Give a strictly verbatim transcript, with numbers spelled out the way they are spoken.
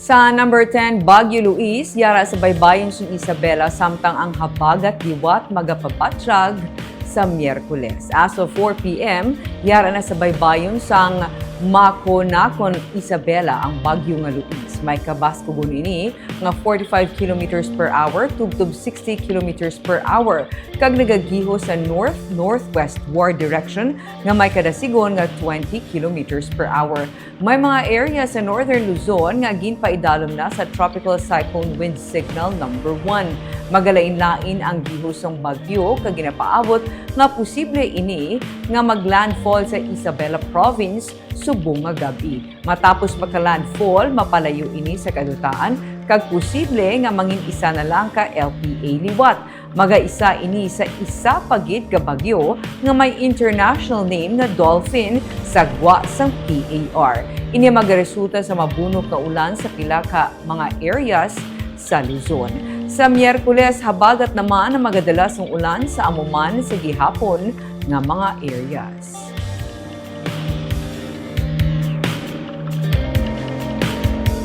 Sa number ten, Bagyo Luis, yara sa baybayon sang Isabela, samtang ang habagat liwat magapabatyag sa Miyerkules. As of four p.m., yara na sa baybayon sang Maconacon, Isabela ang bagyo nga Luis. May kabaskugon ini nga forty-five kilometers per hour tubtob sixty kilometers per hour, kag nagagiho sa north-northwestward direction nga may kadasigon nga twenty kilometers per hour. May mga area sa Northern Luzon nga ginpaidalom na sa Tropical Cyclone Wind Signal number one. Magalain-lain ang giho sang bagyo kag ginapaabot nga posible ini nga maglandfall sa Isabela Province subong nga gab-i. Matapos makalandfall, mapalayo ini sa kadutaan kag posible nga mangin isa na lang ka L P A liwat. Magaisa ini sa isa pa gid ka bagyo nga may international name nga Dolphin sa gwa sang P A R. Ini magaresulta sa mabunok nga ulan sa pila ka mga areas sa Luzon. Sa Miyerkules, habagat naman ang magadala sang ulan sa amo man sa gihapon nga mga areas.